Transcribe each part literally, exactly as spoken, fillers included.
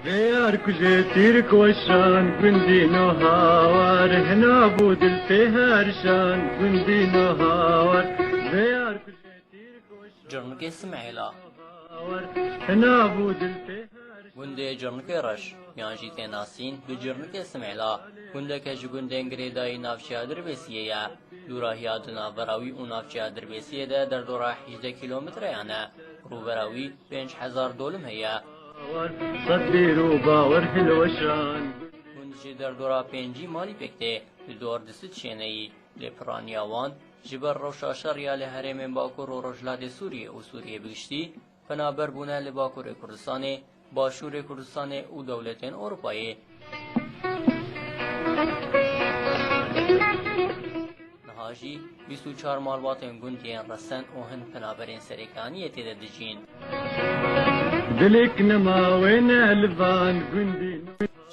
Vê yar kujê tîrk weşan, gundî no hawar, hina bû dil pê herşan, gundî no hawar. Vê yar kujê tîrk weşan, Cirnikê Simêla. Hawar, hina bû dil pê herşan. Gundê Cirnikê Reş, yan jî tê nasîn bi Cirnikê Simêla, gundeke ji gundên girêdayî navçeya Dirbêsiyê ye. Dûrahiya di navbera wî û navçeya Dirbêsiyê de derdora hejdeh kîlometreyan e. Rûbera wî pênc hezar dolim heye. Sed bîr û bawer hilweşan. Gund ji derdora pêncî malî pêk tê, li dor du sed şêneyî, lê piraniya wan ji ber rewşa şer ya li herêmên Bakur û Rojhilatê Sûriyê û Sûriyê bi giştî, penaber bûne li Bakurê Kurdistanê, Başûrê Kurdistanê û dewletên Ewropayê. Niha jî bîst û çar malbatên gund yên resen û hin penaberên serêkaniyê tê de dijîn. Dilek nema wê ne li van gundî.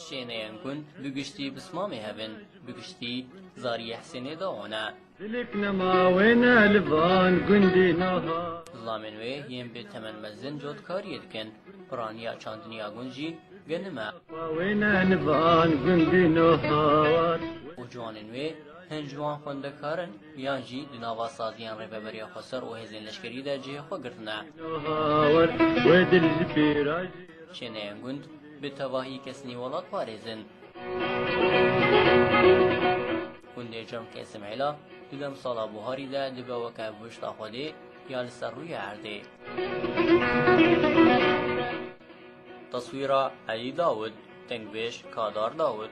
Şêneyên gund bi giştî pismamê hev in, bi giştî zariyê Hesênê Dawo ne. Dilek nema wê ne li van gundî niha. Zilamên wê yên bi temen mezin cotkariyê dikin. Piraniya çandiniya gund jî genim e. Wê ne li van gundî niha war. Û ciwanên wê hin ji wan xwendekar in, yan jî di nava saziyên Rêveberiya Xweser û hêzên leşkerî de cihê xwe girtine. Niha war, wê dil ji pêra jî. Şêneyên gund bi tevahî kesnî welatparêz in. Gundê Cemkê Simêla di demsala buharî de dibe weke bihişta Xwedê ya li ser rûyê erdê. Teswîra Elî Dawid, dengbêj Kadar Dawid.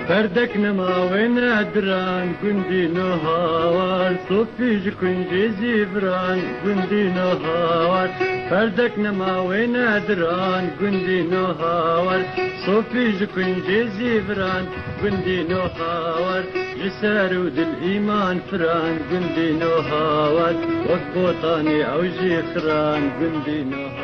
Ferdek nema wê ne diran gundî no hawar, sofî ji kuncê zîviran gundî no hawar. Ferdek nema wê ne diran gundî no hawar, sofî ji kuncê zîviran gundî no hawar. Ji ser û dil îman firan gundî no hawar, wek botanê ew jî xiran gundî no hawar.